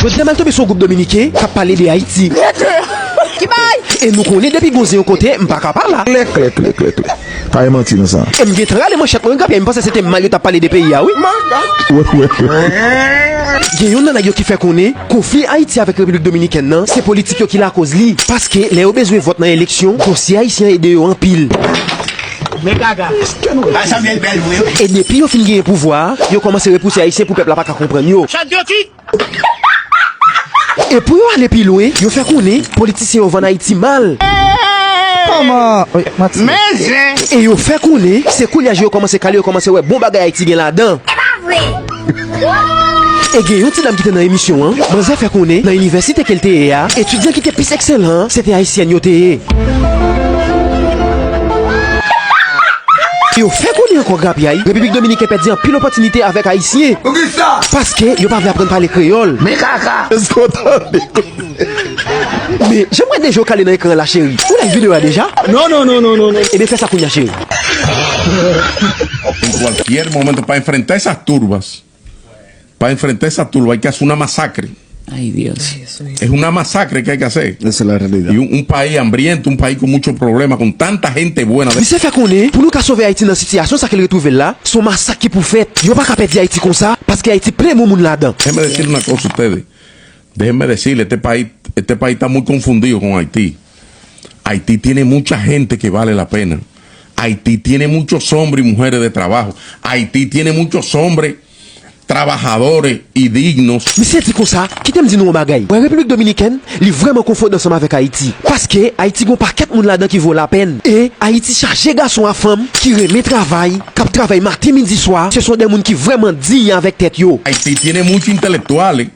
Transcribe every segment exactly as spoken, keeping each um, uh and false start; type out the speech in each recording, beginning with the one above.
Jodi a m al tonbe sou yon gwoup dominiken k ap pale de Ayiti. Ki bay? E nou konnen depi gon zen yon kote, m pa ka pa la. Klè, klè, klè, klè, klè. Pa gen manti nan sa. E m gentan rale manchèt mwen, granpyay, m panse se te mal yo t ap pale de peyi a, wi. Wè, wè, wè. Gen youn nan nèg yo ki fè konnen konfli Ayiti avèk Repiblik Dominikèn nan, se politik yo ki lakoz li. Paske lè yo bezwen vòt nan eleksyon, dosye ayisyen an ede yo anpil. Men gaga. Sa bèl bèl vre, wi. E depi yo fin genyen pouvwa a, yo kòmanse repouse ayisyen pou pèp la pa ka konprann yo. Chat de ki? E pou yo ale pi lwen, yo fè konnen politisyen yo vann Ayiti mal. Kòman? Wi, manti. Men zen! E yo fè konnen se koulye a je yo kòmanse kale, yo kòmanse wè bon bagay Ayiti gen ladan. E pa vre! E gen yon ti dam ki te nan emisyon an, manzè fè konnen nan inivèsite ke l te ye a, etidyan ki te plis ekselan an, se te ayisyèn yo te ye. Yo fè konnen ankò, grapyay, Repiblik Dominikèn pèdi anpil opòtinite avèk Ayisyen. Poukisa? Paske yo pa vle aprann pale kreyòl. Men kaka! Èske w tande? Men, jan m wè deja w kale nan ekran an la, cheri. Ou like videyo a deja? Non, non, non, non, non, non. Ebyen, fè sa kounye a, cheri. En cualquier momento, para enfrentar esas turbas, para enfrentar esa turba hay que hacer una masacre. Ay, Dios. Es una masacre que hay que hacer. Esa es la realidad. Y un, un país hambriento, un país con muchos problemas, con tanta gente buena. Misye fè konnen, pou nou ka sove Ayiti nan sitiyasyon sa ke l retwouve l la, se yon masak ki pou fèt. Yo pa ka pèdi Ayiti konsa, paske Ayiti plen bon moun ladan. Déjeme decir una cosa a ustedes. Déjenme decirle, este país, este país está muy confundido con Haití. Haití tiene mucha gente que vale la pena. Haití tiene muchos hombres y mujeres de trabajo. Haití tiene muchos hombres trabajadores y dignos. Misye di konsa, kite m di nou yon bagay. Wè, Repiblik Dominikèn, li vrèman konfonde ansanm avèk Ayiti. Paske Ayiti gen yon pakèt moun ladan ki vo lapèn. E Ayiti chaje gason ak fanm ki renmen travay, k ap travay maten, midi, swa. Se son de moun ki vrèman diy avèk tèt yo. Haití tiene muchos intelectuales.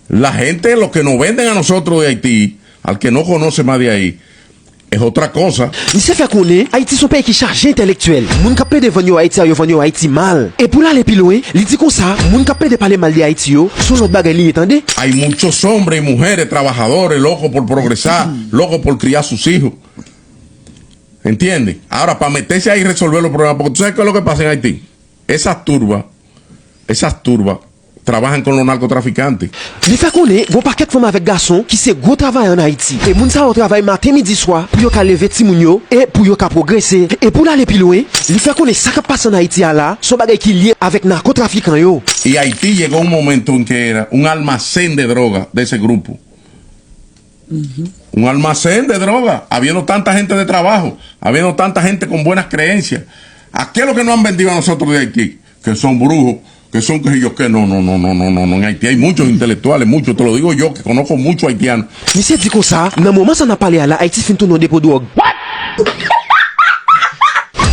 La gente, lo que nos venden a nosotros de Haití, al que no conoce más de ahí, es otra cosa. Misye fè konnen Ayiti se yon peyi ki chaje entèlektyèl. Moun k ap plede vann yo Ayiti a, yo vann yo Ayiti mal. E pou l ale pi lwen, li di konsa, moun k ap plede pale mal de Ayiti yo, se yon lòt bagay li ye, tande. Hay muchos hombres y mujeres trabajadores, locos por progresar, locos por criar sus hijos. ¿Entiendes? Ahora, para meterse ahí y resolver los problemas, porque tú sabes qué es lo que pasa en Haití. Esas turbas, esas turbas trabajan con los narcotraficantes. Li fè konnen gon pakèt fanm avèk gason ki se gwo travayè ann Ayiti. E moun sa yo travay maten, midi, swa pou yo ka leve timoun yo e pou yo ka pwogrese. E pou l ale pi lwen, li fè konnen sa k ap pase ann Ayiti a la, se yon bagay ki lye avèk nakotrafikan yo. Y Haití llegó a un momento en que era un almacén de droga de ese grupo. Un almacén de droga, habiendo tanta gente de trabajo, habiendo tanta gente con buenas creencias. ¿A qué es lo que nos han vendido a nosotros de Haití? Que son brujos, que son qué sé yo qué. No, no, no, no, no, no, no. En Haití hay muchos intelectuales, muchos, te lo digo yo, que conozco muchos haitianos. Misye di konsa, nan moman sa n ap pale a la, Ayiti fin tounen yon depo dwòg.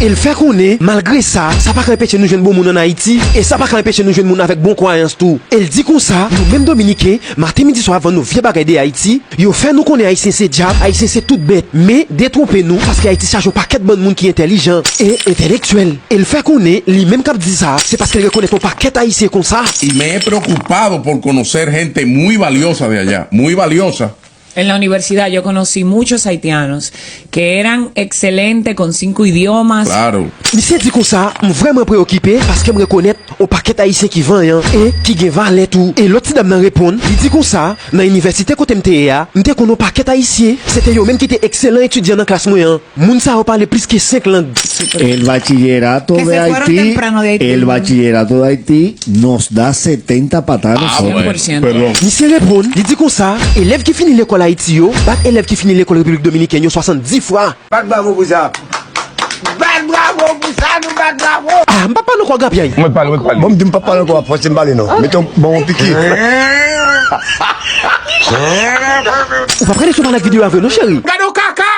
E l fè konnen, malgre sa, sa pa ka anpeche nou jwenn bon moun ann Ayiti, e sa pa ka anpeche nou jwenn moun avèk bon kwayans tou. E l di konsa, nou menm Dominiken, maten, midi, swa, vann nou vye bagay de Ayiti, yo fè nou konnen Ayisyen se dyab, Ayisyen se tout bèt. Men, detwonpe nou, paske Ayiti chaje yon pakèt bann moun ki entèlijan e entèlektyèl. E l fè konnen, li menm k ap di sa, se paske l rekonèt yon pakèt Ayisyen konsa. Y me he preocupado por conocer gente muy valiosa de allá, muy valiosa. En la universidad yo conocí muchos haitianos que eran excelentes con cinco idiomas. Claro. Misye di konsa, m vrèman preokipe paske m rekonèt yon pakèt Ayisyen ki vanyan e ki gen valè tou. E lòt ti dam nan reponn, li di konsa, nan inivèsite kote m te ye a, m te konn yon pakèt Ayisyen, se te yo menm ki te ekselan etidyan nan klas mwen an. Moun sa yo pale plis ke senk lang. El bachillerato de Haití, el bachillerato de Haití nos da setenta patadas a nosotros. Perdón. Misye reponn, li di konsa, elèv ki fini lekòl Ayiti yo bat elèv ki fini lekòl Repiblik Dominikèn yo swasanndis fwa. Bat bravo pou sa. Bat bravo pou sa, nou bat bravo. Ah, m p ap pale ankò, grapyay. Mwen pale, mwen pale. Bon, m di m p ap pale ankò, w ap fòse m pale non. Mete yon bon piki. Ou p ap rete sou pale ak videyo a vre non, cheri. Gade yon kaka.